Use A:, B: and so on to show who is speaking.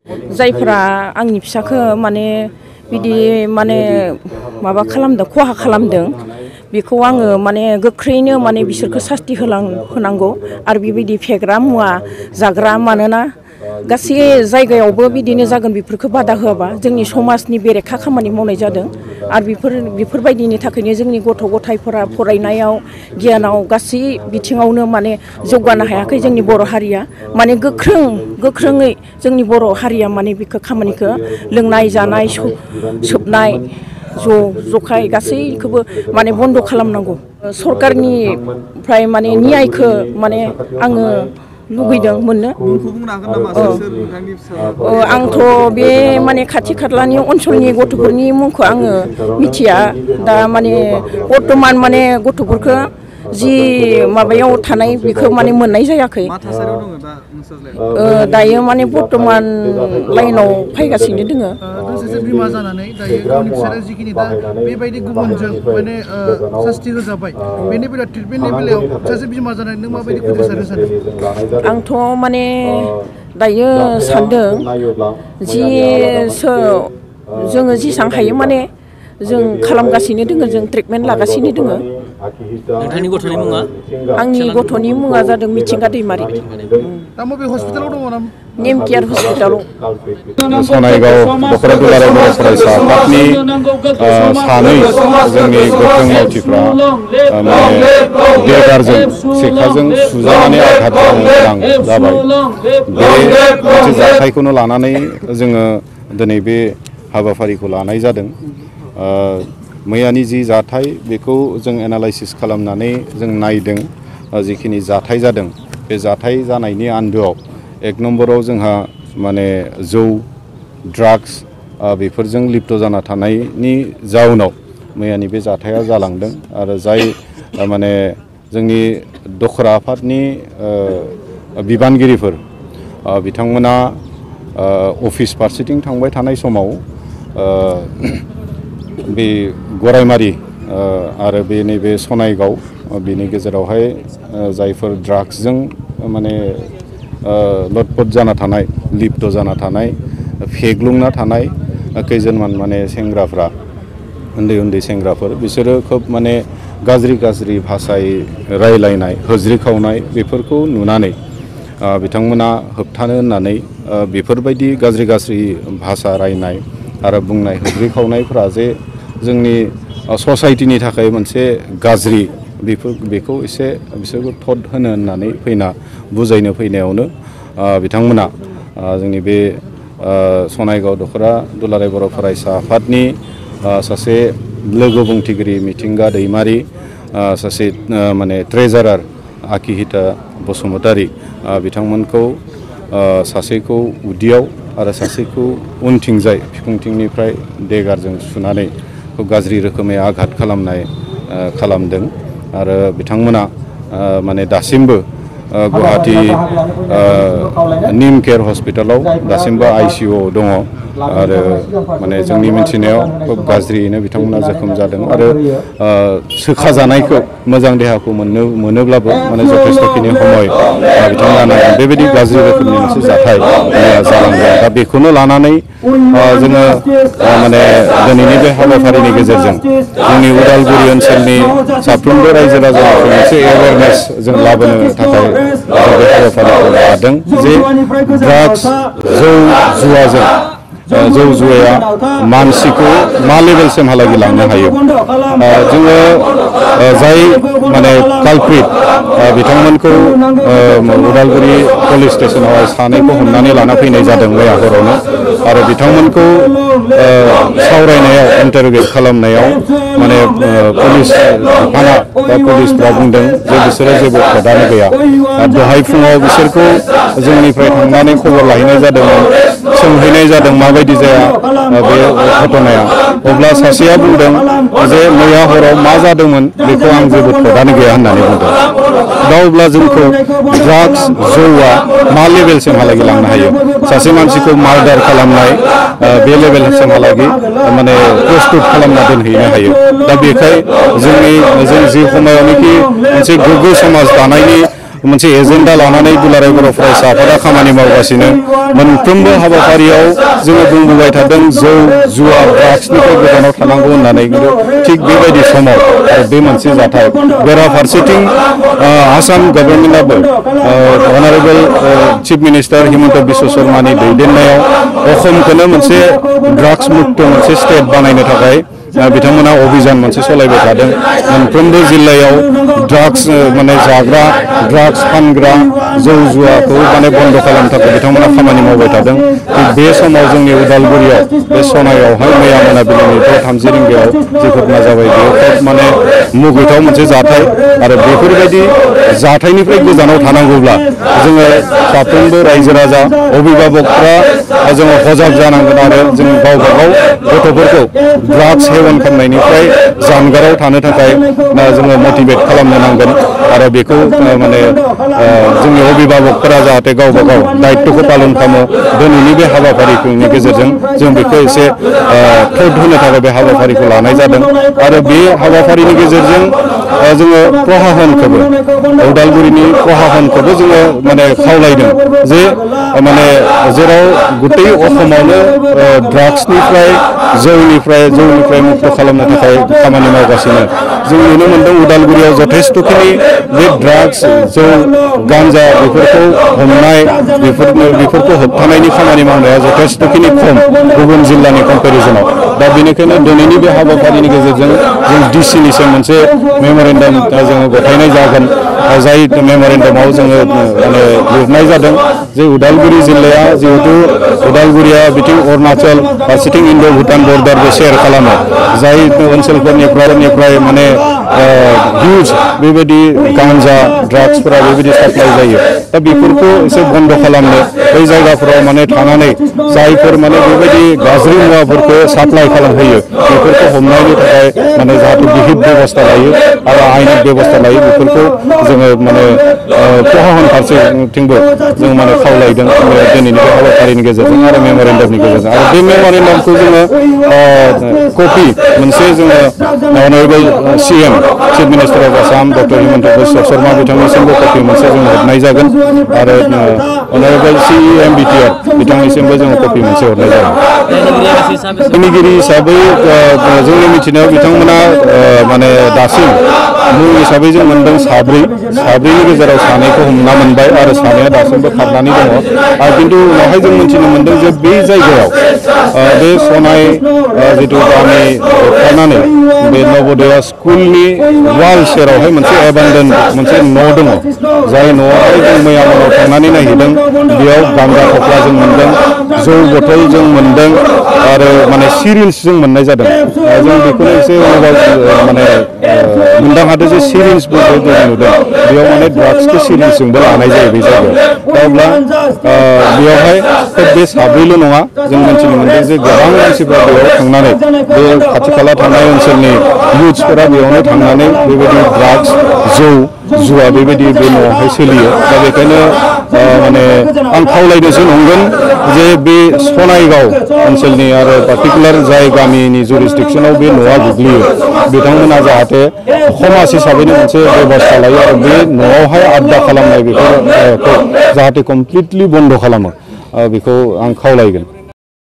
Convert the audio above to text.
A: जायफोरा आंनि फिसाखौ माने बिदि माने माबा खालामदों खहा खालामदों बेखौ आङो माने गोख्रैनो माने बिसोरखौ सास्ति होनांगौ आरो बेबायदि फेग्रा मुवा जाग्रा मानोना गासै जायगायावबो बिदिनो जागोन बेफोरखौ बादा होआबा जोंनि समाजनि बेरेखा खामानि मावनाय जादों आरो बेफोरबायदिनि थाखायनो जोंनि गथ' गथायफोरा फरायनायाव गियानाव गासै बिथिङावनो माने जौगानो हायाखै जोंनि बर' हारिया माने गोख्रोङै जोंनि बर' हारिया माने बेखौ खामानिखौ लोंनाय जानाय सोबनाय जखाय गासैखौबो माने बन्द' खालामनांगौ सरकारनिफ्राय माने न्यायखौ माने आङो लुगैदों मोननो। आंथ' बे माने खाथि खालानि ओनसोलनि गथ'फोरनि मुंखौ आङो मिथिया दा माने बर्तमान माने गथ'फोरखौ जि माबायाव थानाय बेखौ माने मोननाय जायाखै दायो माने बर्तमान लाइनाव फैगासिनो दोङो।
B: बिमा जानानै दायो गावनि फिसाया जिखिनि दा बेबायदि गुबुनजों माने सास्ति होजाबाय बेनि बेलायाव ट्रिटमेन्टनि बेलायाव सासे बिमा जानानै नों माबायदि फोजोबस्रांनो सानो?
A: आंथ' माने दायो सानदों जि जोङो जेसेबां हायो माने जों खालामगासिनो दोङो जों ट्रिटमेन्ट लागासिनो दोङो।
C: नोंथांनि गथ'नि मुङा?
A: आंनि गथ'नि मुङा जादों मिथिंगा दैमारि।
B: दा बबे हस्पिटालाव दङ ना?
A: नेम केयार हस्पिटालाव।
D: सनाइगाव दख'रा दुलाराय बर' फरायसा आफादनि सानै जोंनि गोख्रों मावथिफ्रा माने देगारजों सेखाजों सुजानानै आघात गोनां जाबाय। बे मोनसे जाथायखौनो लानानै जोङो दिनै बे हाबाफारिखौ लानाय जादों। मैयानि जि जाथाय बेखौ जों एनालाइसिस खालामनानै जों नायदों जिखिनि जाथाय जादों बे जाथाय जानायनि आन्दोआव एक नम्बराव जोंहा माने जौ ड्राग्स बेफोरजों लिप्त जाना थानायनि जाउनाव मैयानि बे जाथाया जालांदों आरो जाय माने जोंनि दखरा आफादनि बिबानगिरिफोर बिथांमोना अफिस फारसेथिं थांबाय थानाय समाव बे गरायमारि आरो बे नैबे सनाइगाव बेनि गेजेरावहाय जायफोर ड्राग्सजों माने लटपट जाना थानाय लिप्त जाना थानाय फेग्लुंना थानाय खैजोनमान माने सेंग्राफ्रा उन्दै सेंग्राफोर बिसोरो खोब माने गाज्रि भाषायै रायलायनाय होज्रिखावनाय बेफोरखौ नुनानै बिथांमोना होबथानो होननानै बेफोरबायदि गाज्रि भाषा रायनाय आरो बुंनाय होज्रिखावनायफोरा जे जोंनि ससाइटिनि थाखाय मोनसे गाज्रि बेखौ एसे बिसोरखौ थद होननानै फैना बुजायनो फैनायावनो बिथांमोना जोंनि बे सनाइगाव दख'रा दुलाराय बर' फरायसा आफादनि सासे लोगो बुंथिगिरि मिथिंगा दैमारि सासे माने ट्रेजारार आकिहिता बसुमतारी बिथांमोनखौ सासेखौ उदैयाव आरो सासेखौ उनथिंजाय बिखुंथिंनिफ्राय देगारजों सुनानै गाज्रि रोखोमै आघात खालामदों आरो बिथांमोना माने दासिमबो गुवाहाटी निम केयार हस्पिटालाव दासिमबो ICU दङ आरो माने जोंनि मिथिनायाव खोब गाज्रियैनो बिथांमोना जोखोम जादों आरो सोखाजानायखौ मोजां देहाखौ मोनोब्लाबो माने जथेस्थ'खिनि समय बिथांमोना नांगोन बेबायदि गाज्रि रोखोमनि मोनसे जाथाय जालांदों। दा बेखौनो लानानै जोङो माने दिनैनि बे हाबाफारिनि गेजेरजों जोंनि उदालगुरि ओनसोलनि साफ्रोमबो रायजो राजाफोरखौ मोनसे एवेयारनेस जों लाबोनो थाखाय जों बे हाबाफारिखौ लादों जे ड्राग्स जौ जुवाया मानसिखौ मा लेभेलसिमहालागै लांनो हायो जोङो जाय माने कालप्रिट बिथांमोनखौ उदालगुरि पुलिस स्टेसनाव सानैखौ हमनानै लाना फैनाय जादों मैया हरावनो आरो बिथांमोनखौ सावरायनायाव इन्टारभिउ खालामनायाव माने पुलिस बिफाना बा पुलिसफ्रा बुंदों जे बिसोरो जेबो खोदानो गैया। दहाय फुङाव बिसोरखौ जोंनिफ्राय थांनानै खबर लाहैनाय जादोंमोन सोंहैनाय जादों माबायदि जाया बे घटनाया अब्ला सासेया बुंदों जे मैया हराव मा जादोंमोन बेखौ आं जेबो खोदानो गैया होननानै बुंदों। दा अब्ला जोंखौ ड्राग्स जौआ मा लेभेलसिमहालागै लांनो हायो सासे मानसिखौ मार्डार खालामनाय बे लेभेलसिमहालागै माने प्रस्तुत खालामना दोनहैनो हायो। दा बेखाय जों जि समायावनोखि मोनसे गोग्गो समाज दानायनि मोनसे एजेन्डा लानानै दुलाराय बर' फरायसा आफादा खामानि मावगासिनो मोनफ्रोमबो हाबाफारियाव जोङो बुंबोबाय थादों जौ जुवा ड्राग्सनिफ्राय गोजानाव थानांगौ होननानै खिन्थु थिग बेबायदि समाव आरो बे मोनसे जाथाय बेराफारसेथिं आसाम गभर्नमेन्टआबो अनारेबल चिफ मिनिस्टार हिमन्त बिश्व शर्मानि दैदेननायाव असमखौनो मोनसे ड्राग्स मुक्त मोनसे स्टेट बानायनो थाखाय बिथांमोना अभियान मोनसे सालायबाय थादों मोनफ्रोमबो जिल्लायाव ड्राग्स माने जाग्रा ड्राग्स फानग्रा जौ जुवाखौ माने बन्द खालामनो थाखाय बिथांमोना खामानि मावबाय थादों थिग बे समाव जोंनि उदालगुरियाव बे सनायावहाय मैया मोनाबिलिनिफ्राय 30 रिंगायाव जि घटना जाबाय बेयो खोब माने मुगैथाव मोनसे जाथाय आरो बेफोरबायदि जाथायनिफ्राय गोजानाव थानांगौब्ला जोङो साफ्रोमबो रायजो राजा अभिभाबकफ्रा जोङो सजाग जानांगोन आरो जों गावबा गाव गथ'फोरखौ ड्राग्स सेवन खालामनायनिफ्राय जानगाराव थानो थाखाय जोङो मटिभेट खालामनो नांगोन आरो बेखौ माने जोंनि अभिभाबकफोरा जाहाथे गावबा गाव दायित्वखौ पालन खालामो दिनैनि बे हाबाफारिनि गेजेरजों जों बेखौ एसे थोद होनो थाखाय बे हाबाफारिखौ लानाय जादों आरो बे हाबाफारिनि गेजेरजों जोङो प्रशासनखौबो उदालगुरिनि प्रशासनखौबो जोङो माने खावलायदों जे माने जेराव गथै असमावनो ड्राग्सनिफ्राय जौनिफ्राय मुक्त खालामनो थाखाय खामानि मावगासिनो जों नुनो मोनदों उदालगुरियाव जथेस्थ'खिनि बे ड्राग्स जौ गान्जा बेफोरखौ हमनाय बेफोरखौ होबथानायनि खामानि मावनाया जथेस्थ'खिनि खम गुबुन जिल्लानि कम्पेरिजनाव दा बेनिखायनो दिनैनि बे हाबाफारिनि गेजेरजों जों डिसिनिसिम मोनसे मेम'रेन्डाम जोङो गथायनाय जागोन जाय मेम'रेन्डामाव जोङो माने लिरनाय जादों जे उदालगुरि जिल्लाया जिहेतु उदालगुरिया बिथिं अरुणाचल फारसेथिं इन्ड' भुटान बर्डारबो शेयार खालामो जाय ओनसोलफोरनिफ्राय माने हिउज बेबायदि गान्जा ड्राग्सफोरा बेबायदि साप्लाइ जायो दा बेफोरखौ एसे बन्द खालामनो बै जायगाफोराव माने थानानै जायफोर माने बेबायदि गाज्रि मुवाफोरखौ साप्लाइ खालामहोयो बेफोरखौ हमनायनि थाखाय माने जाहाथे बिहित बेबस्था लायो आरो आयेन बेबस्था लायो बेफोरखौ जोङो माने प्रशासन फारसेथिंबो जों माने खावलायदों दिनैनि बे हाबाफारिनि गेजेरजों आरो मेम'रेन्डामनि गेजेरजों आरो बे मेम'रेन्डामखौ जोङो कपि मोनसे जोङो honourable CM chief minister of Assam doctor Himanta Biswa Sarma बिथांनिसिमबो कपि मोनसे जों हरनाय जागोन आरो अनारेबल CEM BTR बिथांनिसिमबो जोङो कपि मोनसे हरनाय जागोन दायनिगिरि हिसाबै जोंनि मिथिनायाव बिथांमोना माने दासिम मुं हिसाबै जों मोनदों साब्रैनि गेजेराव सानैखौ हमना मोनबाय आरो सानैया दासिमबो खारनानै दङ आरो खिन्थु उनावहाय जों मिथिनो मोनदों जे बै जायगायाव बे सनाय जिथु गामि होबथानानै बे नवोदया स्कुलनि वाल सेरावहाय मोनसे एबान्डन मोनसे न' दङ जाय न'आवहाय जों मैया मोनाव थांनानै नायहैदों बेयाव गान्जा थफ्ला जों मोनदों जौ बथल जों मोनदों आरो माने सिरिन्स जों मोननाय जादों जों बेखौनो एसे माने मोनदां हादों जे सिरिन्सफोरखौ जों नुदों बेयाव माने ड्राग्सखौ सिरिन्सजोंबो लानाय जायो बे जायगायाव दा अब्ला बेयावहाय बे साब्रैल' नङा जों मिथिनो मोनदों जे गोबां मानसिफ्रा बेयाव थांनानै बे खाथि खाला थानाय ओनसोलनि इउथ्सफोरा बेयावनो थांनानै बेबायदि ड्राग्स जौ जुवा बेबायदि बे न'आवहाय सोलियो दा बेखायनो माने आं खावलायनोसो नंगोन जे बे सनायगाव ओनसोलनि आरो पार्टिकुलार जाय गामिनि जुरिसडिक्सनाव बे न'आ गोग्लैयो बिथांमोना जाहाथे समाज हिसाबैनो मोनसे बेबस्था लायो आरो बे न'आवहाय आड्डा खालामनाय बेखौ जाहाथे कमप्लिटलि बन्द खालामो बेखौ आं खावलायगोन